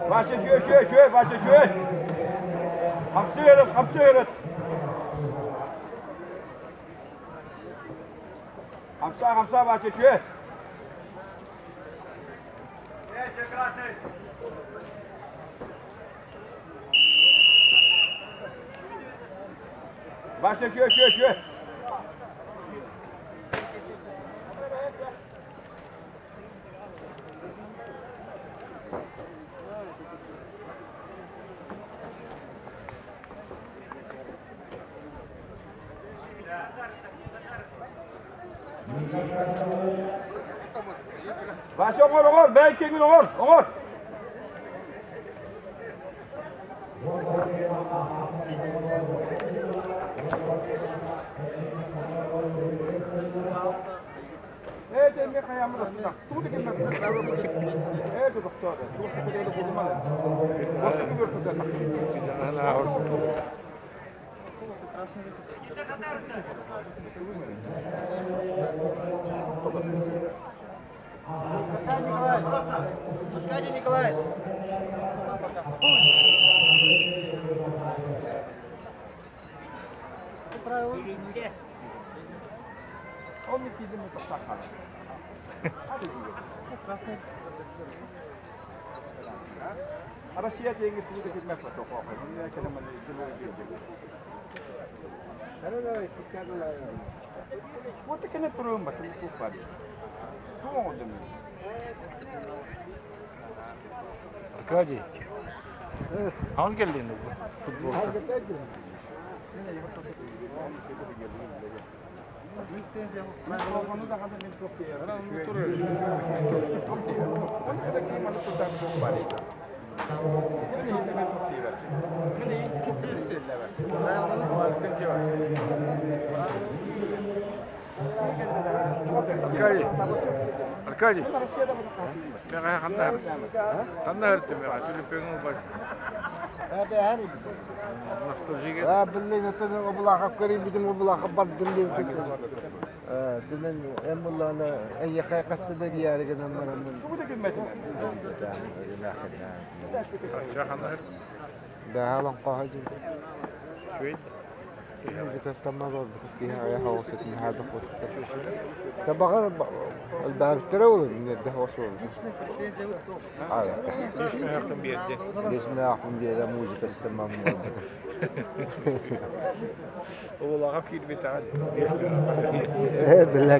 Вася, үчүгэй, үчүгэй, үчүгэй, Вася, үчүгэй. Хапсыы өрөт, хапсыы өрөт. Хамсаа, хамсаа, Вася, үчүгэй. Вася, үчүгэй, үчүгэй, үчүгэй. Вася, оҥор, оҥор, бэйэҥ киэҥҥин оҥор, оҥор. Аркадий Николаевич! Россия деньги Аркадий, хаһан кэллиҥ футболга? Аркадий, Аркадий, бэҕэһээ ханна ханна һыртым бэҕэһээ түлүпүөҥҥэ ылбат. Аа, биллин атын обулаахап көрүйбүтүм обулаахап бардым диэбитим. Динэн эн буллаана эйиэхэ хаста да дияры гынан бараммын. Бэҕэһээ олоҥхоһо дьиҥ. Табаҕар элбээбиттэрэ ол иннэрдэ осуол. Лесмээхпин биэрэ музыка системам Улаҕа киирбитэҕэ Ээ, билэ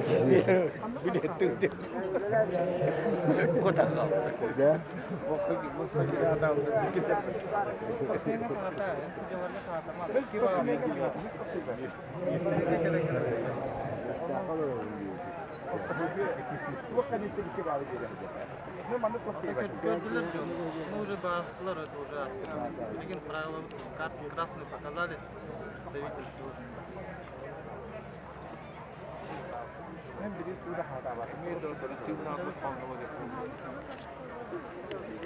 Көрдүлэр дьон, ну уже баарыстылар, это уже ааспыт. Билигин правила красную показали, представитель должен быть.